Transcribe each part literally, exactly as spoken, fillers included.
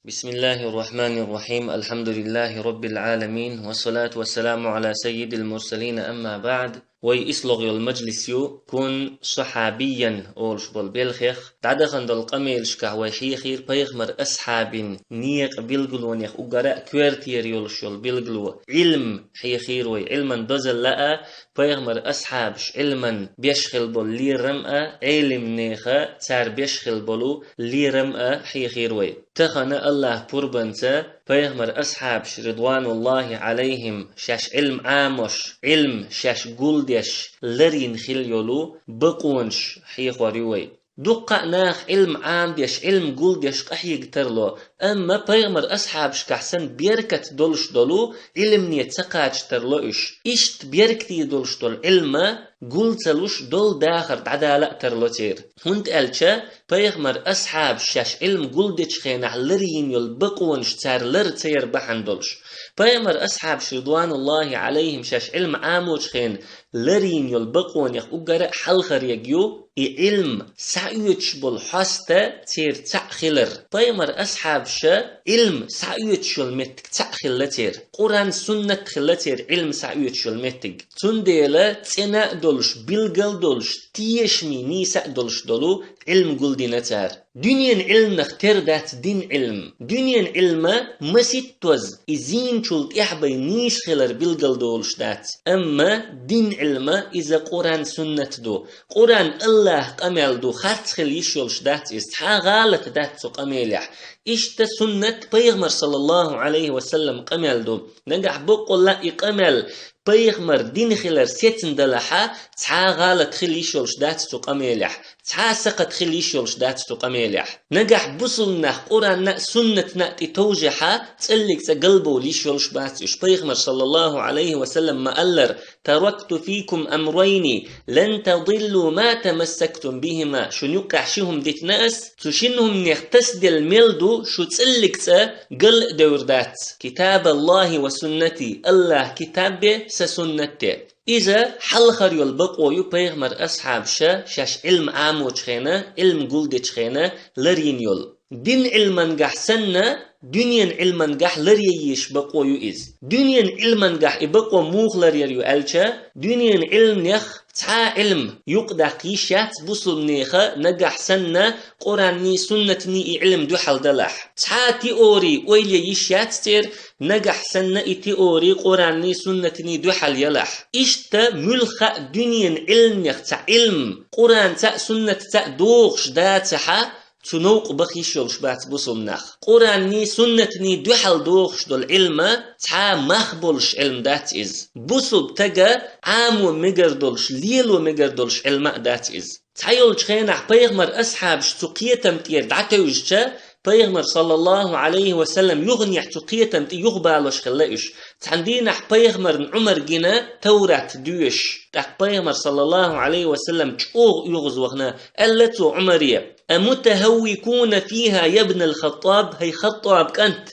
بسم الله الرحمن الرحيم. الحمد لله رب العالمين. والصلاة والسلام على سيد المرسلين. أما بعد. Вай ислогъ йолу мажлис ю «Кун сахьабиян» олуш болу белхех. ДӀадахана долу къамелашкахь вай хьехийра пайхамар асхьабин некъа билгалонех уггара а коьртера йолуш йолу билгало. Ӏилм хьехийра вай, Ӏилман дозалла а, пайхамар асхьабаш Ӏилман беш хила болу лерам а, Ӏелимнеха цара беш хила болу лерам а хьехийра вай. Тахана Аллахь пурбанца пайхамар асхьабаш, ридвануллахи Ӏалайхим, шаьш Ӏилм Ӏамош, Ӏилм шаьш гулдеш, ларйина хила йолу бакъонаш хьехор ю вай. Дуккха а нах Ӏилм Ӏамдеш, Ӏилм гулдеш къахьега тарло, амма пайхамар асхьабашкахь санна беркат долуш долу Ӏилмане ца кхача тарло уьш. Иштта беркате долуш долу Ӏилма гул ца луш долу дахар дӀадала а тарло церан. ХӀунда аьлча пайхамар асхьабаш шаьш Ӏилм гулдечу хенахь ларйина йолу бакъонаш цара лар ца яр бахьана долуш. Пайхамар асхьабаш, ридвануллахи Ӏалайхим, шаьш Ӏилм Ӏамочу хенахь ларйина йолу бакъонех уггара а хьалхаръерг ю и Ӏилм схьаоьцуш болу хьоста церан цхьаъ хилар. Пайхамар асхьабаша Ӏилм схьаоьцуш йолу меттиг цхьаъ хилла церан. Къуръан, суннат хилла церан Ӏилм схьаоьцуш йолу меттиг. Цундела цӀена а долуш, билгал а долуш, тешаме нийса а долуш долу Ӏилм гулдина цара. Дуьненан Ӏилманах тера дац дин Ӏилма. Дуьненан Ӏилма масийттаза и зийначул тӀаьхьа бен нийса хилар билгал долуш дац. Амма дин Ӏилма иза Къуръан, суннат ду. Къуръан Аллахь къамел ду, харц хила йиш йолуш дац иза. Цхьа а гӀалат дац цу къамелехь. Иштта суннат пайхамар, саллаллаху Ӏалайхи ва саллам, къамел ду. Нагахь боккъалла а и къамел пайхамар дин хилар сецна далахьа, цхьа а гӀалат хила йиш йолуш дац цу къамелехь, цхьа а сакхат хила йиш йолуш дац цу къамелехь. Нагахь бусулнах Къуръанна а, суннатна а тӀе товжехьа, цӀаллиг цӀа галбовла йиш йолуш бац уьш. Пайхамар, саллаллаху Ӏалайхи ва саллам, ма-аллара: «تركت فيكم أمرين لن تضلوا ما تمسكتم بهما». Шуна юккъехь ши хӀума дитина ас, цу шина хӀуманех тасаделла мел ду, шу цӀаллиг цӀа гал а девр дац. «كتاب الله وسنتي», Аллахь китабе, сан суннате. Иза хьалхар йолу бакъо ю пайхамар асхьабаша шаьш Ӏилма Ӏамочу хенахь, Ӏилма гулдечу хенахь ларйина йолу. Дин Ӏилмангахь санна, дуьненан Ӏилмангахь ларъяйеш бакъо ю иза. Дуьненан Ӏилмангахь и бакъо муха ларъяр ю аьлча, дуьненан Ӏилманех цхьа а Ӏилма юкъадаккха йиш яц бусулнеха, нагахь санна Къуръанний, суннатний и Ӏилма дуьхьал далахь. Цхьа а теори ойла йиш яц церан, нагахь санна и теори Къуръанний, суннатний дуьхьал ялахь. Иштта муьлхха а дуьненан Ӏилманех цхьа Ӏилма Къуръанца а, суннатца а догӀуш дацахьа, цу новкъа баха йиш йолуш бац бусулнах. Къуръанний, суннатний дуьхьал догӀуш долу Ӏилма цхьа а мах болуш Ӏилма дац иза. Бусулба стага Ӏамо мегар долуш, лело мегар долуш Ӏилма а дац иза. Цхьайолчу хенахь пайхамар асхьабаш цу кхетам тӀера дӀатевжича, пайхамар, саллаллаху Ӏалайхи ва саллам, юханехь цу кхетам тӀе юхабалош хилла уьш. Цхьана дийнахь пайхамарна Ӏумар гина Таврат доьшуш. ТӀаккха пайхамар, саллаллаху Ӏалайхи ва саллам, чӀогӀа оьгӀазвахана, аьлла цо Ӏумаре: «أمتهوكون فيها يا ابن الخطاب؟» ХӀай Хаттаб кӀант,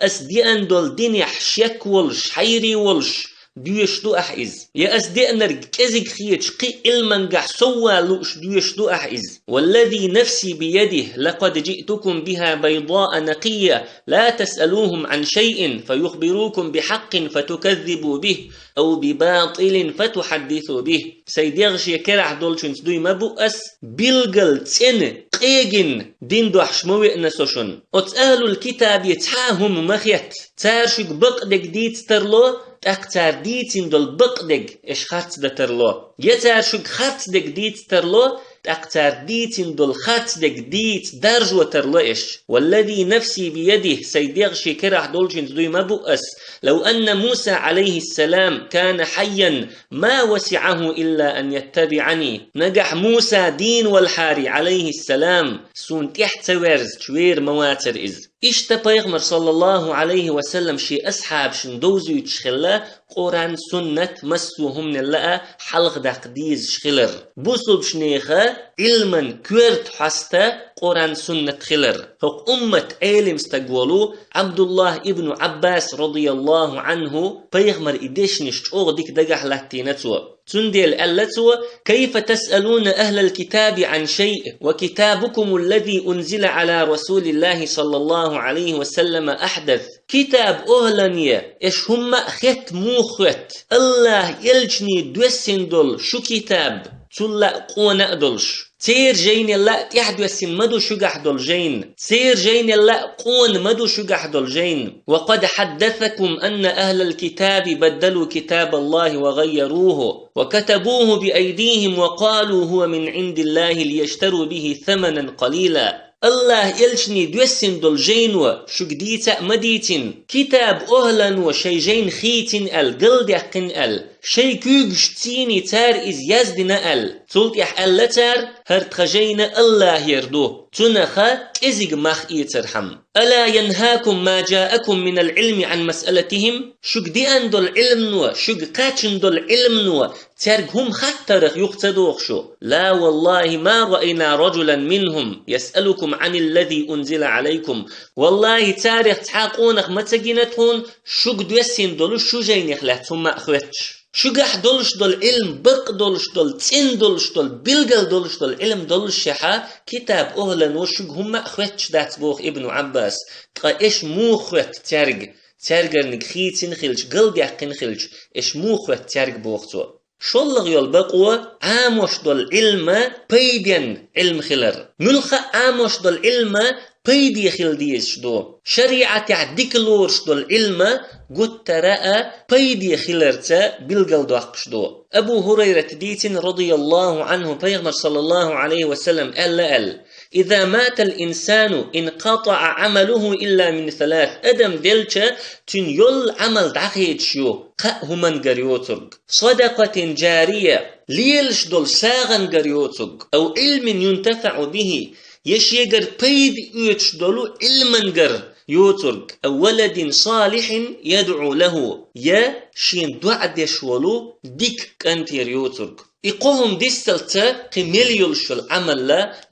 ас деана долу динехь шек волуш, хьайре волуш доьшуш ду ахьа иза? Я ас деанарг кӀезиг хеташ, кхин а Ӏилмангахь соввала лууш доьшуш ду ахьа иза? «والذي نفسي بيده لقد جئتكم بها بيضاء نقية لا تسألوهم عن شيء فيخبروكم بحق فتكذبوا به أو بباطل فتحدثوا به». Сайн дегӀ шен керахь долчуьнца дуй ма бу ас, билггал цӀена, къегина дин дохьуш ма веана со шуна. Оцу ахӀлул китабе цхьа а хӀума ма хетта. Цара шуьга бакъдерг дийца тарло, тӀаккха цара дийцина долу бакъдерг аша харц дан тарло. Я цара шуьга харцдерг дийца тарло, тӀаккха цара дийцина долу харцдерг дийца даржо тарло аша. «والذي نفسي بيده», сайн дегӀ шен керахь долчуьнца дуй ма бу ас, «لو أن موسى عليه السلام كان حيا ما وسعه إلا أن يتبعني». Нагахь Муса дийна валахьара, Ӏалайхиссалам, суна тӀаьхьа ца верзачу вер ма вацара иза. Иштта пайхамар, саллаллаху Ӏалайхи ва саллам, шен асхьабашна довзуьйтуш хилла Къуръан, суннат, массо а хӀуманал а хьалхадаккха дезаш хилар. Бусулбашнеха Ӏилман коьрта хьоста Къуръан, суннат хилар. ХӀокху уммат Ӏелим стаг волу Ӏабдуллах ибн Ӏаббас, радияллаху Ӏанху, пайхамар и дешнаш чӀогӀа дика дагахь латтийна цо. Цундела аьлла цо: «كيف تسألون أهل الكتاب عن شيء وكتابكم الذي أنزل على رسول الله صلى الله عليه وسلم أحدث». Китаб охӀлане, аш хӀумма а хетта муха хоьтту, АллахӀ элчане доьссина долу шу китаб, цул а къона а долуш? Церан жайнал а тӀаьхьадоьссина ма ду шуьгахь долу жайна, церан жайнал а къона ма ду шуьгахь долу жайна. «وقد حدثكم أن أهل الكتاب بدلوا كتاب الله وغيروه وكتبوه بأيديهم وقالوا هو من عند الله ليشتروا به ثمنا قليلا». АллахӀ элчане доьссина долу жайно шуьга дийца а ма дийцина, китаб охӀлано шайн жайна хийцина аьлла, галдаьккхина аьлла, шайн куьйгашца цара иза яздина аьлла. Цул тӀаьхьа аьлла цара: «ХӀара тхан жайна АллахӀера ду, цунах кӀезиг мах эцархьама». «ألا ينهاكم ما جاءكم من العلم عن مسألتهم». Шуьга деана долу Ӏилмано, шуьга кхаьчна долу Ӏилмано цаьрга хӀума хаттарах юха ца доху шу? «لا والله ما رأينا رجلا منهم يسألكم عن الذي أنزل عليكم». ВаллахӀи, царах цхьа а къонах ма ца гина тхуна, шуьга доьссина долу шу жайнех лаьцна хӀумма а хоьттуш. Шуьгахь долуш долу Ӏилма, бакъ долуш долу, цӀена долуш долу, билгал долуш долу Ӏилма доллушехь, китаб охӀлано шуьга хӀумма а хоьттуш дац, боху Ибн Ӏаббаса. Ткъа аш муха хоьтту цаьрга? Цаьргарниг хийцина хилча, галдаьккхина хилча, аш муха хоьтту цаьрга, боху цо. ШоллагӀа йолу бакъо — Ӏамош долу Ӏилма пайден Ӏилма хилар. Муьлхха а Ӏамош долу Ӏилма пайде хила дезаш ду. ШариӀатехь дика лоруш долу Ӏилма гуттара а пайде хиларца билгалдоккхуш ду. Абу ХӀурайрата дийцина, радияллаху Ӏанху, Пайхамара, саллаллаху Ӏалайхи ва саллам, аьлла аьлла: «إذا مات الإنسان انقطع عمله إلا من ثلاث». Адам делча, цуьнан йолу Ӏамал дӀахедаш ю кхаа хӀумангара йоцург: «صدقة جارية», лелаш долу сагӀангара йоцург, «أو علم ينتفع به», я шегара пайда оьцуш долу Ӏилмангара йоцург, «أو ولد صالح يدعو له», я шена доӀа деш волу дика кӀантера йоцург. И кхо хӀума дисталца кхин мел йолуш йолу Ӏамал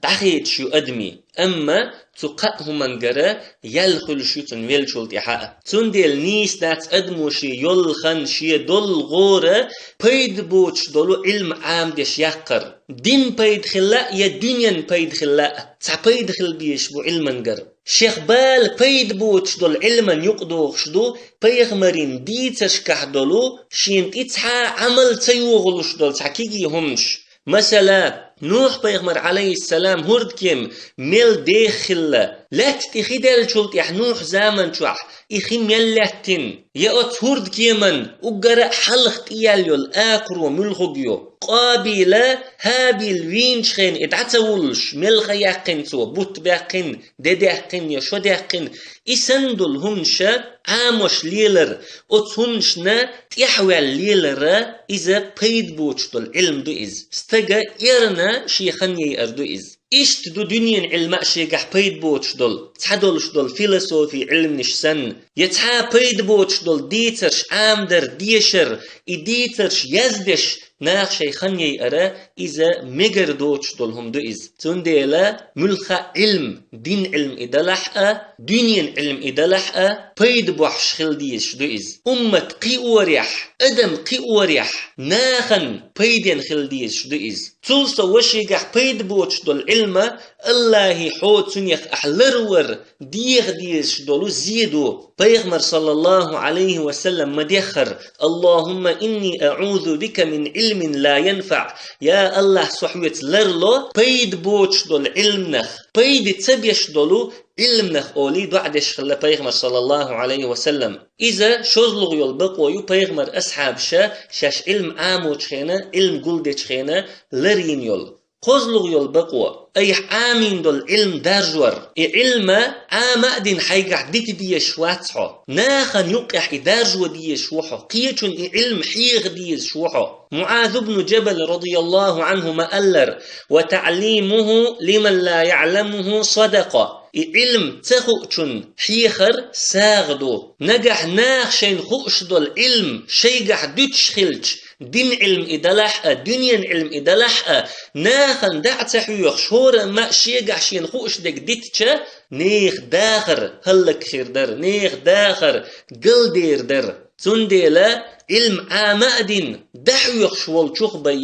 дӀахедаш ю адамийн, амма цу кхаа хӀумангара ял хуьлуш ю цунна веллачул тӀаьхьа а. Цундела нийса дац адамо шен йолу хан, шен долу гӀора пайда боцуш долу Ӏилма Ӏамадеш яккхар. Дин пайда хилла а, я дуьнен пайда хилла а, цхьа пайда хила безаш бу Ӏилмангара. Шех бала пайда боцуш долу Ӏилман юкъадохуш ду Пайхамаран дийцаршкахь долу, шена тӀе цхьа а Ӏамал ца йогӀуш долу цхьа кегий хӀуманаш. Масала, Нухь-пайхамар, Ӏалайхиссалам, хӀурдкема мел деха хилла, лаьтта тӀе хи даьллачул тӀаьхьа Нухь заман чохь и хи мел лаьттина, я оцу хӀурдкеман уггар а хьалха тӀеяьлла йолу акхаро муьлхарг ю. Къабила ХӀабил вийначу хенахь и дӀа ца вуллуш, мел хан яьккхина цо, бутт баьккхина, де даьккхина я шо даьккхина, и санна долу хӀуманаш Ӏамош лелар, оцу хӀуманашна тӀаьхьаваьлла лелар, иза пайда боцуш долу Ӏилма ду иза. Стага эрна шен хан яйар ду иза. Иштта ду дуьненан Ӏилма а шегахь пайда боцуш долу, цхьадолуш долу философин Ӏилманаш санна, я цхьа пайда боцуш долу дийцарш Ӏамадар, дешар, и дийцарш яздеш наха шайн хан яйар, иза мегар доцуш долу хӀума ду иза. Цундела муьлхха а Ӏилма, дин Ӏилма и далахь а, дуьненан Ӏилма и далахь а, пайда бохьуш хила дезаш ду иза. Уммат кхиорехь, адам кхиорехь, нахана пайденна хила дезаш ду иза. Цул сов, ва шегахь пайда боцуш долу Ӏилма АллахӀе хьо цунах ахь ларвар деха дезаш долу зе ду. Пайхамара, саллаллаху Ӏалайхи ва саллам, ма-деххара: «اللهم إني أعوذ بك من علم لا ينفع». Я АллахӀ, со хьоьца ларло пайда боцуш долу Ӏилманах, пайда ца беш долу Ӏилманах, олий доӀа деш хилла Пайхамар, саллаллаху Ӏалайхи ва саллам. Иза шозлагӀа йолу бакъо ю Пайхамаран асхьабаша шаьш Ӏилма Ӏамочу хенахь, Ӏилма гулдечу хенахь ларйина йолу. КхозлагӀа йолу бакъо: айхьа Ӏамийна долу Ӏилма даржор. И Ӏилма Ӏама а дина хьайгахь дита дезаш вац хьо. Нахана юккъехь и даржо дезаш ву хьо. Кхечунна и Ӏилма хьеха дезаш ву хьо. МуӀаз ибн Джабал, радияллаху Ӏанху, ма-аллара: «وتعليمه لمن لا يعلمه صدقة». И Ӏилма ца хуучунна хьехар сагӀа ду. Нагахь наха шайна хууш долу Ӏилма шайгахь дуьтуш хилча, дин Ӏилма и далахь а, дуьнен Ӏилма и далахь а, нахана дӀа а ца хьоьхуш, хӀорамма а шегахь шена хууш дерг дитча, нехан дахар хӀаллакьхир дара, нехан дахар галдер дара. Цундела Ӏилма Ӏама а дина, дӀахьоьхуш волчух бай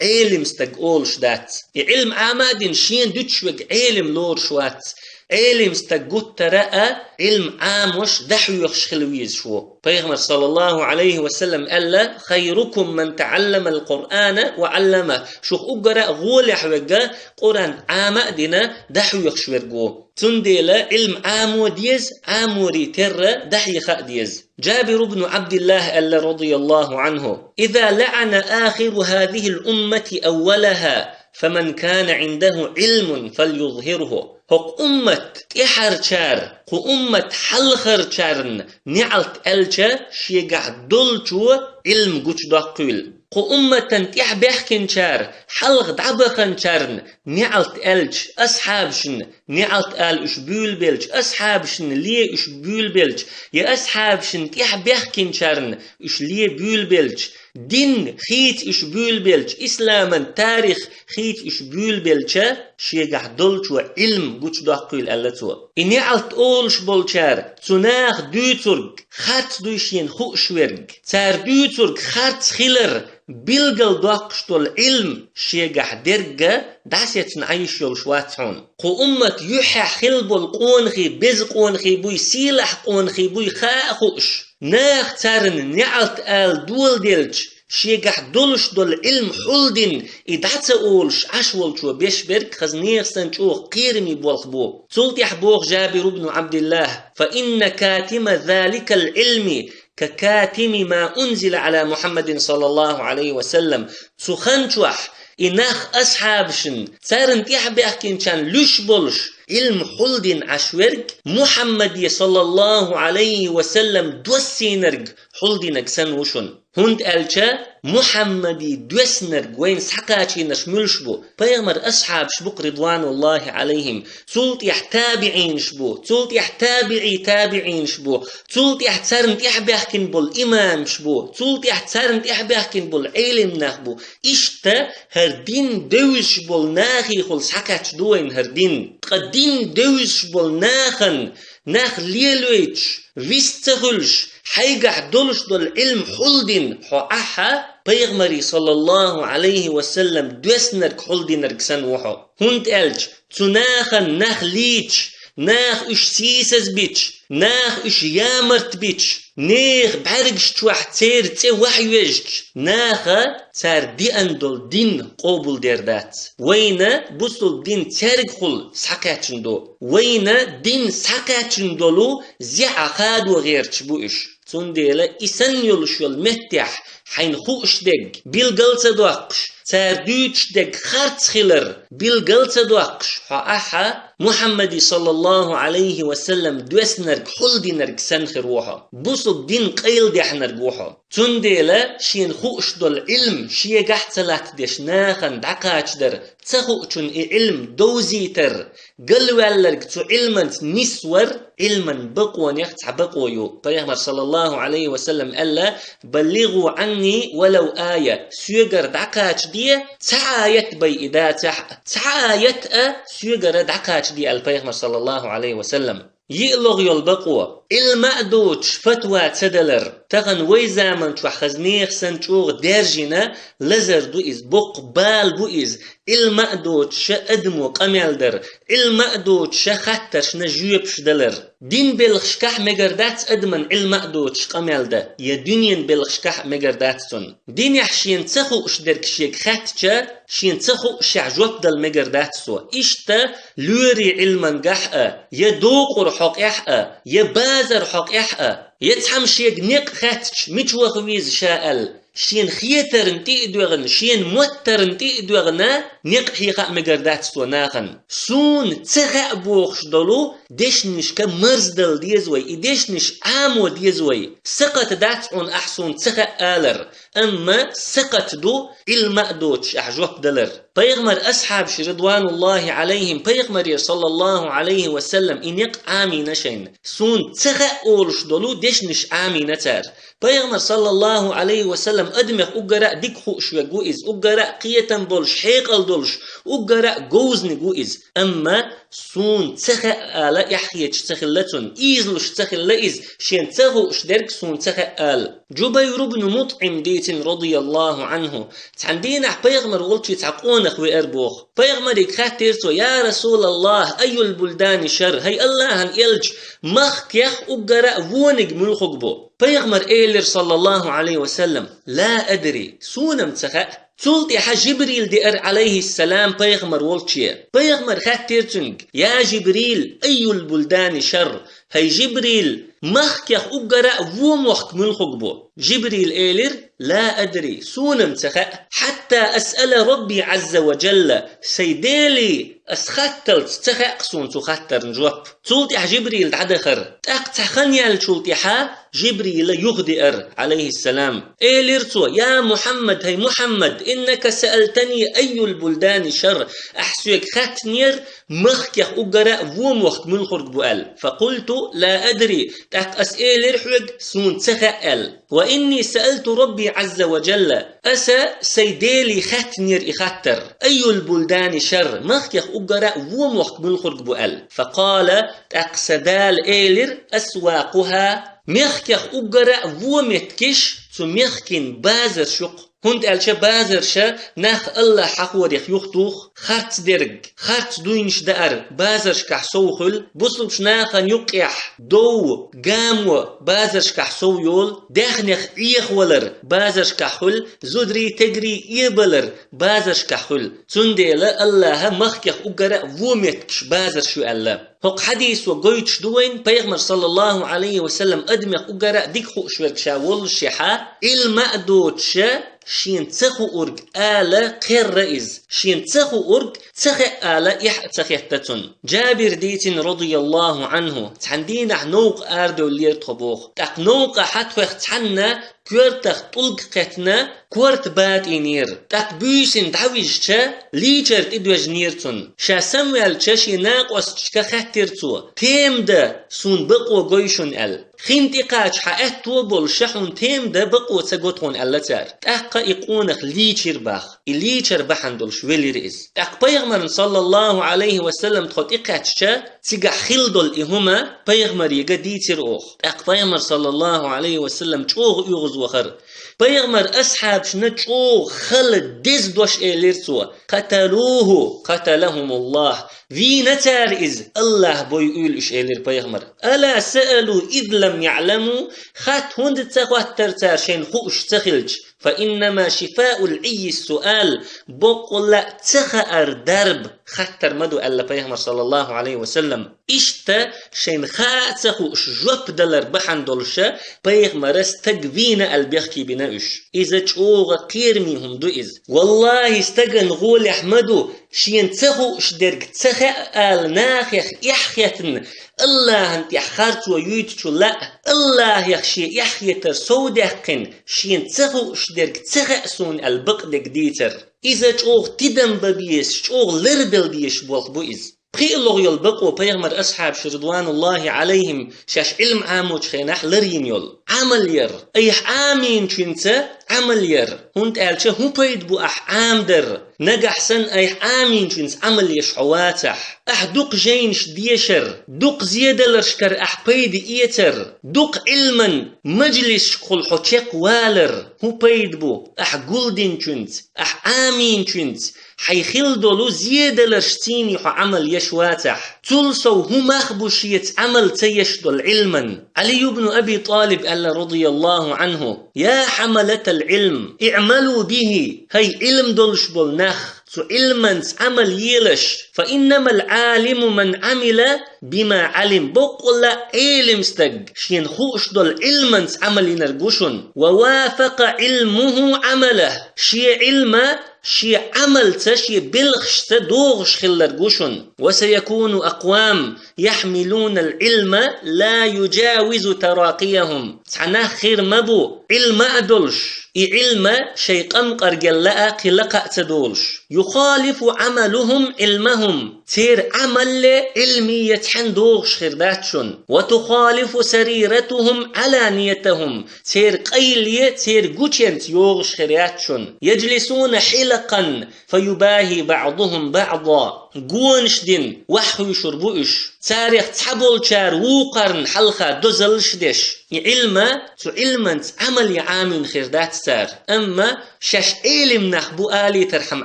Ӏелим стаг олуш дац. И Ӏилма Ӏама а дина, шена дуьтуш верг Ӏелим лоруш вац. Ӏелим стаг гуттара а Ӏилма Ӏамош, дӀахьоьхуш хила везаш ву. Пайхамар, саллаллаху Ӏалайхи ва саллам, аьлла: «Хайрукум ман таӀалламал Къуръана ва Ӏаллама». Шух уггара а гӀолехь верг Къуръан Ӏама а дина, дӀахьоьхуш верг ву. Цундела Ӏилма Ӏамо деза, Ӏаморий терра дӀахьеха а деза. Джабир ибн Ӏабдиллахь аьлла, радияллаху Ӏанху: «Иза лаӀана ахиру хазихил уммати аввалаха, фаман кана Ӏиндаху Ӏилмун фалюзхирху». ХӀокху уммат тӀаьхьарчара, кху уммат хьалхарчарна неӀалт аьлча, шегахь долчо Ӏилма гучудоккхийла. Кху умматан тӀаьхьабаьхкинчара, хьалха дӀабаханчарна неӀалт аьлча, асхьабашна неӀалт ала уьш буьйлабелча, асхьабашна ле уьш буьйлабелча, я асхьабашна тӀаьхьабаьхкинчарна уьш ле буьйлабелча, дин хийца уьш буьйлабелча, исламан тарих хийца уьш буьйлабелча, шегахь долчо Ӏилма гучудоккхийла, аьлла цо. И неӀалт олуш болчара цу наха дуьйцург харц дуй шена хууш верг. Цара дуьйцург харц хилар билгалдоккхуш долу Ӏилма шегахь дерг а дӀасецна Ӏан йиш йолуш вац хьуна. Кху уммат юьххьехь хилла болу къонахий беза къонахий буй, сийлахь къонахий буй хаа а хууш, наха царна неӀалт ала доладелча, шегахь долуш долу Ӏилма хьулдина, и дӀа ца олуш Ӏаш волчо беш берг хаза нехан санна чӀогӀа кхераме болх бу. Цул тӀаьхьа боху Джабир ибн Ӏабдиллахь: «Фа инна катима заликал Ӏилми ка катими ма унзила Ӏала Мухьаммадин, саллаллаху Ӏалайхи ва саллам». Цу хан чохь и нах асхьабашна, царна тӀаьхьабаьхкинчарна луьш болуш Ӏилма хьулдина Ӏаш верг Мухьаммаде, саллаллаху Ӏалайхи ва саллам, доссийнарг хьулдинарг санна ву шуна. ХӀунда аьлча Мухьаммаде доьссинарг вайна схьакхачийнарш муьлш бу? Пайхамар асхьабаш бу-кх, ридвануллахи Ӏалайхим. Цул тӀаьхьа табиӀинаш бу, цул тӀаьхьа табиӀий табиӀинаш бу, цул тӀаьхьа царна тӀаьхьабаьхкина болу имамаш бу, цул тӀаьхьа царна тӀаьхьабаьхкина болу Ӏелим нах бу. Иштта хӀара дин девзаш болу нахехула схьакхаьчна ду вайна хӀара дин. Ткъа дин девзаш болу нахана нах лелойтуш, вист ца хуьлуш, хьайгахь долуш долу Ӏилма хьулдина хьо ахьа, пайхамаре, саллаллаху Ӏалайхи ва саллам, доьссинарг хьулдинарг санна ву хьо. ХӀунда аьлча цу нахана нах лийча, наха уьш сийсаз бича, наха уьш ямарт бича, нехан бӀаьргаш чохь церан цӀе вахьа вежача, наха цара деана долу дин къобалдер дац. Вайна бусулба дин цаьргахула схьакхаьчна ду. Вайна дин схьакхаьчна долу зехьа хадо гӀерташ бу уьш. Цундела и санна йолуш йолу меттехь хьайна хууш дерг билгал ца доккхуш, цара дуьйцуш дерг харц хилар билгал ца доккхуш, хьо ахьа, Мухьаммаде, саллаллаху Ӏалайхи ва саллам, доьссинарг хьулдинарг санна хир ву хьо. Бусулба дин къайладаьхьнарг ву хьо. Цундела шена хууш долу Ӏилма шегахь ца латтадеш нахана дӀакхачадар, ца хуучунна и Ӏилма довзийтар, галваьлларг цу Ӏилманца нисвар Ӏилман бакъонех цхьа бакъо ю. Пайхамар, саллаллаху Ӏалайхи ва саллам, аьлла: «БаллигӀу Ӏанни валав ая», соьгара дӀакхачаде, цхьа аят бен и дацахь а, цхьа аят а соьгара дӀакхачаде, аьлла Пайхамар, саллаллаху Ӏалайхи ва саллам. ЙиълагӀа йолу бакъо — Ӏилма а доцуш фатва ца далар. Тахана вай заман чохь хаза нехан санна чӀогӀа даьржина лазар ду иза, боккха бала бу иза, Ӏилма а доцуша адамо къамел дар, Ӏилма а доцуша хаттаршна жоьпаш далар. Дин белхашкахь мегар дац адаман Ӏилма а доцуш къамел дан, я дуьненан белхашкахь а мегар дац цунна. Динехь шена ца хууш дерг шега хаьттича, шена ца хуушехь жоп дала мегар дац цо. Иштта лоьрийн Ӏилмангахь а, я докъуран хьокъехь а, я базаран хьокъехь а, я цхьамма шега некъ хаьттича, мича ваха веза ша аьлла, шена хетарна тӀе а доьгӀна, шена моттарна тӀе а доьгӀна, некъ хьеха а мегар дац цо нахана. Суна ца хаьа бохуш долу дешнашка марздала деза вай, и дешнаш Ӏамо деза вай. Сакхат дац хьуна ахь суна ца хаьа алар, амма сакхат ду Ӏилма а доцуш ахь жоп далар. Пайхамар асхьабаш, ридвануллахи Ӏалайхим, Пайхамаре, саллаллаху Ӏалайхи ва саллам, и некъ Ӏамийна шайна. Суна ца хаьа олуш долу дешнаш Ӏамийна цара. Пайхамар, саллаллаху Ӏалайхи ва саллам, адамех уггара а дика хууш верг ву иза, уггара а кхетам болуш, хьекъал долуш, уггара а говзаниг ву иза. Амма Суна ца хаьа ала эхь хеташ ца хилла цунна, ийзалуш ца хилла иза, шена ца хууш дерг суна ца хаьа ала. Джубайр ибн МутӀим дийцина, радияллаху Ӏанху, цхьан дийнахь пайхамар волчу цхьа къонах веара боху. Пайхамарига хаьттира цо: «Я Расулаллах, айюл бульдани шар, хӀай Аллахьан элча, махкех уггара а вониг муьлхуг бу?» Пайхамар элира, саллаллаху Ӏалайхи ва саллам: «Ла адри, суна-м ца хаьа». Цул тӀаьхьа Жибрил деара, Ӏалайхиссалам, пайхамар волче. Пайхамар хаьттира цуьнга: «Я Жибрил, айюл бульдани шар, хӀай Жибрил, махкех уггара а вон мохк муьлхуг бу?» Жибрил элира: «Ла адри, суна-м ца хаьа, хьатта асъала Рабби Ӏазза ва джалла, сайн Деле ас хатталц ца хаьа суна цу хаттарна жоп». Цул тӀаьхьа Жибрил дӀадахара. ТӀаккха цхьа хан яьллачул тӀаьхьа Жибрила юхадеара, Ӏалайхиссалам. Элира цо: «Я Мухьаммад, хӀай Мухьаммад, иннака саалтани айюл бульдани шар, ахь соьга хаьттинера, махкех уггара а вон мохк муьлхург бу аьлла. Факульту ла адри, тӀаккха ас элира хьоьга, суна ца хаьа аьлла. Ва инни саалту Рабби Ӏазза ва джалла, аса сайн Деле хаьттинера и хаттар: айюл бульдани шар, махкех уггара а вон мохк муьлхург бу аьлла». Факъала, тӀаккха сан Дала элира: «Асвакъуха, мехкех уггара а вон меттигаш цу мехкийн базарш ю-кх». ХӀунда аьлча базарша нах Аллахь хьахорех юхатуху, харц дерг, харц дуйнаш даар базаршкахь сов хуьлу, бусулбачу нахана юккъехь дов, гамо базаршкахь сов йолу, даьхнех Ӏехавалар базаршкахь хуьлу, зударий, тегрий эбалар базаршкахь хуьлу. Цундела Аллахьа махкех уггара а вон меттигаш базарш ю аьлла. ХӀокху хьадисо гойтуш ду вайна, пайхамар, саллаллаху Ӏалайхи ва саллам, адамех уггара а дика хууш верг ша воллушехьа, Ӏилма а доцуша, шена ца хуург ала кхерра иза, шена ца хуург ца хаьа ала эхь а ца хетта цунна. Джабир дийцина, радияллаху Ӏанху, цхьана дийнахь новкъа арадевллера тхо боху. ТӀаккха новкъахьа тхох цхьанна коьртах тӀулг кхеттина, корта батийнера. ТӀаккха буьйсина дӀавижча, лийчар тӀедоьжнера цунна. Ша самаваьлча, шен накъосташка хаьттира цо: «Тема дан, суна бакъо гой шуна», – аьлла. Хин тӀекхача хьан аьтто а болуша, хьуна тема дан бакъо ца го тхуна, аьлла цара. ТӀаккха и къонах лийчира бах. И лийчар бахьана долуш велира иза. ТӀаккха пайхамарна, саллаллаху Ӏалайхи ва саллам, тхо тӀекхаьчча, цигахь хилла долу и хӀума пайхамарига дийцира оха. ТӀаккха пайхамар, саллаллаху Ӏалайхи ва саллам, чӀогӀа оьгӀазвахара. Пайхамар асхьабашна чӀогӀа хала деза дош элира цо: «Каталуху, каталахумуллах». Вийна цара иза, Аллахь бойуьйлу уьш, элира пайхамар. «Ала саалу из лам яъламу?» Хатта хӀунда ца хоттара цара, шайна хууш ца хилча? «Фа иннама шифаул Ӏиййи суал», боккъалла а ца хаар дарба хаттар ма ду, аьлла пайхамар, саллаллаху Ӏалайхи ва саллам. Иштта шайна хаа а ца хууш жоп далар бахьана долуша пайхамара стаг вийна аьлла бехке бина уьш. Иза чӀогӀа кхераме хӀума ду иза. Валлахи, стаган гӀолехь ма ду, шена ца хууш дерг ца хаьа ала нахех эхь хетна, Аллахьан тӀехь харцо юьйтучу лаа, Аллахьех шен эхь хетар совдаьккхина, шена ца хууш дерг ца хаьа суна аьлла бакъдерг дийцар. Иза чӀогӀа тидам бан безаш, чӀогӀа лардала дезаш болх бу иза. Пхиъ лугӀа йолу бакъо пайхамар асхьабаш, ридвануллахи Ӏалайхим, шаьш Ӏилма Ӏамочу хенахь ларйина йолу: Ӏамал яр. Айхьа Ӏамийначуьнца Ӏамал яр. ХӀунда аьлча хӀун пайда бу ахь Ӏамадар, нагахь санна айхьа Ӏамийначуьнца Ӏамал еш хьо вацахь? Ахь дукха жайнаш дешар, дукха зеделаршкара ахь пайда эцар, дукха Ӏилман мажлисашкахула хьо чекхвалар, хӀун пайда бу ахь гулдинчуьнца, ахь Ӏамийначуьнца, хьайн хилла долу зеделарш цийний хьо Ӏамал еш вацахь? Цул сов хӀун мах бу шеца Ӏамал ца еш долу Ӏилман? Ӏали ибн Аби ТӀалиб аьлла, радияллаху Ӏанху: «Я хьамалатал Ӏилм, иъмалу бихи, хӀай Ӏилм долуш болу нах, цу Ӏилманца Ӏамал елаш, фа иннамал Ӏалиму ман Ӏамила бима Ӏалим». Боккъалла а Ӏелим стаг, шена хууш долу Ӏилманца Ӏамал йинарг ву шуна. «Ва вафакъа Ӏилмуху Ӏамалах», шен Ӏилма шен Ӏамалца, шен белхашца догӀуш хилларг ву шуна. «Ва саякуну акъвам яхьмилунал Ӏилма ла юджавизу таракъияхум». Цхьа нах хир ма бу, Ӏилма а долуш, и Ӏилма шайн къамкъаргал а кхин лакха а ца долуш. «Юхалифу Ӏамалухум Ӏилмахум». Церан Ӏамалле Ӏилмие цхьаьна догӀуш хир дац шуна. «Ва тухалифу сариратухум Ӏаланиятахум». Церан къайле, церан гученца йогӀуш хир яц шуна. «Яджлисуна хьилакъан, фа юбахи баъдухум баъда». гонаш дина ваххуьйшур бу уьш. Царех цхьаболчара вукхарна хьалха дозаллаш деш. И Ӏилма, цу Ӏилманца Ӏамал ян Ӏамийна хир дац цара. Амма шаьш Ӏелим нах бу алийтархьама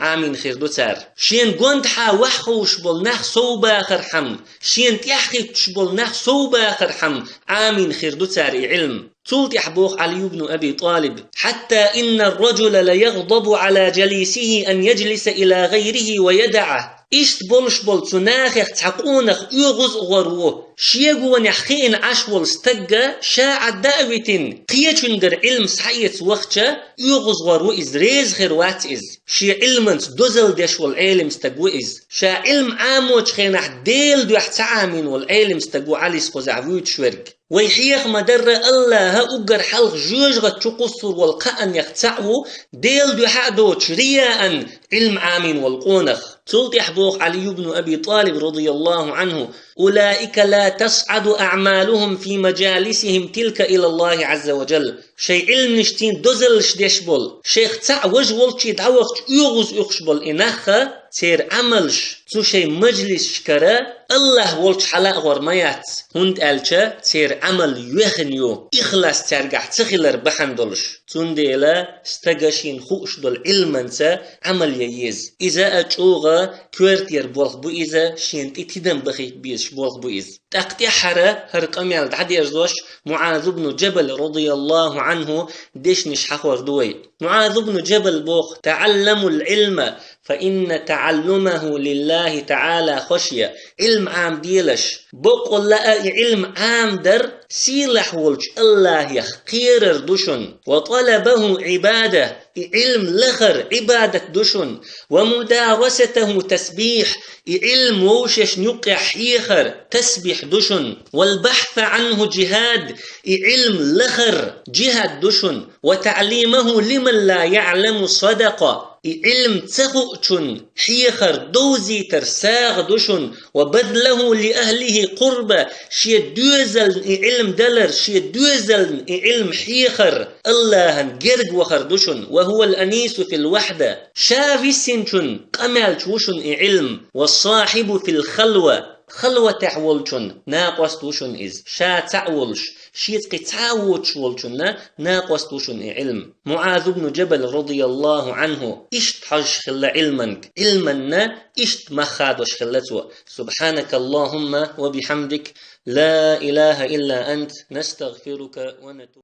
Ӏамийна хир ду цара. Шена гондахьа ваххуьйшуш болу нах сов бахархьама, шена тӀаьхьахӀитташ болу нах сов бахархьама Ӏамийна хир ду цара и Ӏилма. Цул тӀаьхьа боху Ӏали ибн Аби ТӀалиб: «حتى إن الرجل ليغضب على جليسه أن يجلس إلى غيره ويدعه». Иштта болуш болу цу нахех цхьа къонах оьгӀаз а гӀор ву. Шегонехь хиъна Ӏаш волу стагга ша Ӏадда а витина, кхечуьнгара Ӏилма схьаэца вахча, оьгӀаз гӀор ву иза, реза хир вац иза. Шен Ӏилманца дозалла деш волу Ӏелим стаг ву иза. Ша Ӏилма Ӏамочу хенахь Делан дуьхьа ца Ӏамийна волу Ӏелим стаг ву Ӏалис кхузахь вуьйцуш верг. Вай хьеха ма-дарра, АллахӀа уггар хьалха жоьжахати чу кхуссур волу кхаанех цхьаъ ву, Делан дуьхьа а доцуш, рияан Ӏилма Ӏамийна волу къонах. Цул тӀаьхьа боху Ӏали ибн Аби ТӀалиб, радияллаху Ӏанху: «أولئك لا تصعد أعمالهم في مجالسهم تلك إلى الله عز وجل». Шайн Ӏилманашций дозаллаш деш болу, шайх цхьаъ важа волчу дӀавахча оьгӀаз оьхуш болу и нахха, церан Ӏамалш цу шайн мажлисашкара АллахӀ волчу хьала а гӀор ма яц, хӀунда аьлча церан Ӏамал йоьхна ю, ихлас цаьргахь ца хилар бахьана долуш. Цундела стага шена хууш долу Ӏилманца Ӏамал ян еза. Иза а чӀогӀа коьртера болх бу иза, шена тӀе тидам бахийта безаш болх бу иза. ТӀаккха тӀаьххьара хӀара къамел дӀадерзош, МуӀаз ибн Джабал, радияллаху Ӏанху, дешнаш хьахор ду вай. МуӀаз ибн Джабал боху: «تعلموا العلم فإن تعلمه لله تعالى خشية». Ӏилма Ӏамаделаш, боккъалла а и Ӏилма Ӏамадар сийлахь волчу АллахӀех кхерар ду шуна. «وطلبه عبادة», и Ӏилма лахар Ӏибадат ду шуна. «ومدارسته تسبيح», и Ӏилма вовшашна юккъехь хьехар тасбихь ду шуна. «والبحث عنه جهاد», и Ӏилма лахар джихӀад ду шуна. «وتعليمه لمن لا يعلم صدقة», и Ӏилма ца хуучунна хьехар, довзийтар сагӀа ду шуна. «وبذله لأهله قربة», шен доьзална и Ӏилма далар, шен доьзална и Ӏилма хьехар, АллахӀан герга вахар ду шуна. «وهو الأنيس في الوحدة», ша висинчунна къамелча ву шуна и Ӏилма. «والصاحب في الخلوة», халватехь волчунна накъост ву шуна иза. Ша цхьаъ волуш, шеца кхин цхьа а воцуш волчунна накъост ву шуна и Ӏилма. МуӀаз ибн Джабал, радияллаху Ӏанху, иштта хьожуш хилла Ӏилманга. Ӏилманна иштта мах хадош хилла цо. سبحانك اللهم وبحمدك، لا إله إلا أنت، نستغفرك ونتوب